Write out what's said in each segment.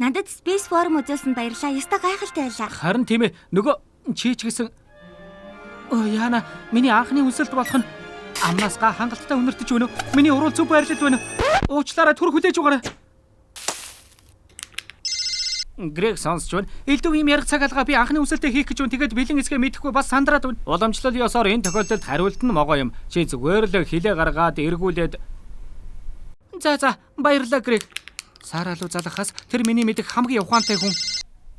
Надад Space Forum үзүүлсэнд баярлалаа. Ёстой гайхалтай байлаа. Харин тийм ээ. Нөгөө чи ч гэсэн Оо яана, миний анхны үнсэлт болох нь амнаас га хангалттай үнэртэж байна уу? Миний урал зөв байрлалд байна уу? Уучлаарай, түр хүлээж угаарай. Грег сонсч байна. Элдв ийм ярих цаг алгаа би анхны үнсэлтээ хийх гэж байна. Тэгээд бэлэн эсгээ мэдэхгүй бас сандраад байна. Уламжлал ёсоор энэ тохиолдолд хариулт нь могоо юм. Чи зүгээр л хилээ гаргаад эргүүлээд. За, баярлалаа, Грег. Сара руу залгахаас тэр миний мэдэх хамгийн ухаантай хүн.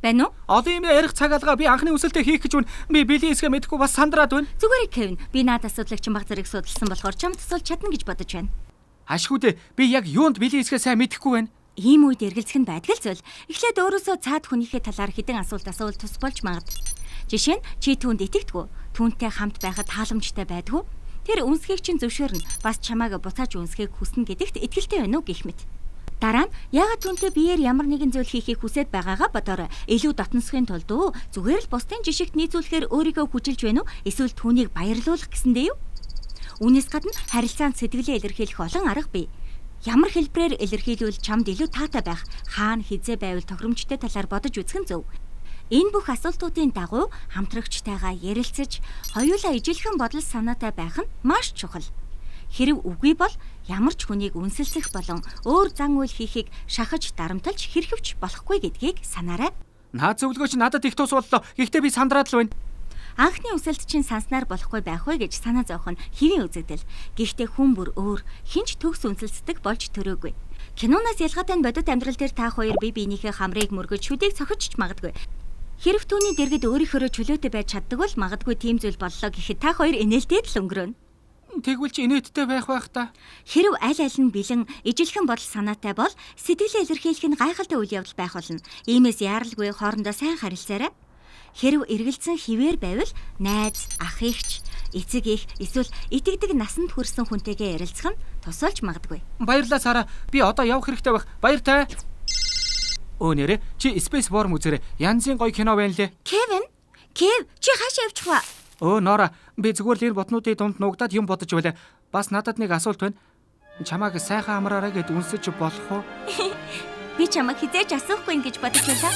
Байна уу? Одоо ийм ярих цаг алгаа би анхны үнсэлтээ хийх гэж байна. Би бэлэн эсгээ мэдэхгүй бас сандраад байна. Зүгээр, Кевин. Би наад асуудлыг чинь баг зэрэг судалсан болохоор чамд тусалж чадна гэж бодож байна. Ашгүй дээ. Би яг юунд бэлэн эсгээ сайн мэдэхгүй байна. Ийм үед эргэлзэх нь байдаг л зүйл. Эхлээд өөрөөсөө цаад хүнийхээ талаар хэдэн асуулт асуувал тус болж магад. Жишээ нь чи түүнд итгэдэг үү? Түүнтэй хамт байхад тааламжтай байдаг уу? Тэр үнсхийг чинь зөвшөөрнө. Бас чамааг буцааж үнсхийг хүснэ гэдэгт итгэлтэй байна уу гэх мэт. Дараа нь яагаад түүнтэй биеэр ямар нэгэн зүйл хийхийг хүсээд байгаагаа бодоорой. Илүү дотносохын тулд уу? Зүгээр л бусдын жишгт нийцүүлэхээр өөрийгөө хүчилж байна уу? Эсвэл түүнийг баярлуулах гэсэндээ юу? Үүнээс гадна харилцаанд сэтгэлээ илэрхийлэх олон арга бий. Ямар хэлбэрээр илэрхийлвэл чамд илүү таатай байх, хаана хизээ байвал тохиромжтой талаар бодож үзэх нь зөв. Энэ бүх асуултуудын дагуу хамтрагчтайгаа ярилцаж, хоёулаа ижилхэн бодол санаатай байх нь маш чухал. Хэрэв үгүй бол ямар ч хүнийг үнсэлцэх болон өөр зан үйл хийхийг шахаж дарамталж хэрхэвч болохгүй гэдгийг санаарай. Наад зөвлөгөө чи надад их тус боллоо. Гэхдээ би сандраад л байна. Анхны үсэлт чинь санснаар болохгүй байх вэ гэж санаа зовох нь хэвийн үзэгдэл. Гэхдээ хүн бүр өөр, хэн ч төгс үнсэлцдэг болж төрөөгүй. Киноноос ялгаатай нь бодит амьдрал дээр та хоёр бие биенийхээ хамрыг мөргөж шүдийг цохиж ч магадгүй. Хэрэв түүний дэргэд өөрийнхөөрөө чөлөөтэй байж чаддаг бол магадгүй тийм зүйл боллоо гэхэд та хоёр инээлтэй л өнгөрөөнө. Тэгвэл чи инээдтэй байх байх та. Хэрэв аль аль нь бэлэн, ижилхэн бодол санаатай бол сэтгэлээ илэрхийлэх нь гайхалтай үйл явдал байх болно. Иймээс яаралгүй хоорондоо сайн харилцаарай. Хэрэв эргэлзэн хിവэр байвал найз, ах эгч, эцэг эх эсвэл итгэдэг насанд хүрсэн хүнтэйгээ ярилцах нь тусалж магадгүй. Баярлалаа, Сара. Би одоо явах хэрэгтэй байх. Баяртай. Өө нэрэ чи Space Worm үзээрэй. Янзын гоё кино байна лээ. Кевин, Кев, чи хаашаа явчих вэ? Өө Нора, би зүгээр л энэ ботнуудын дунд нуугдаад юм бодож байлаа. Бас надад нэг асуулт байна. Чамааг сайхан амраарай гэд үнсэж болох уу? Би чамайг хизээж асуухгүй гэж бодож байлаа.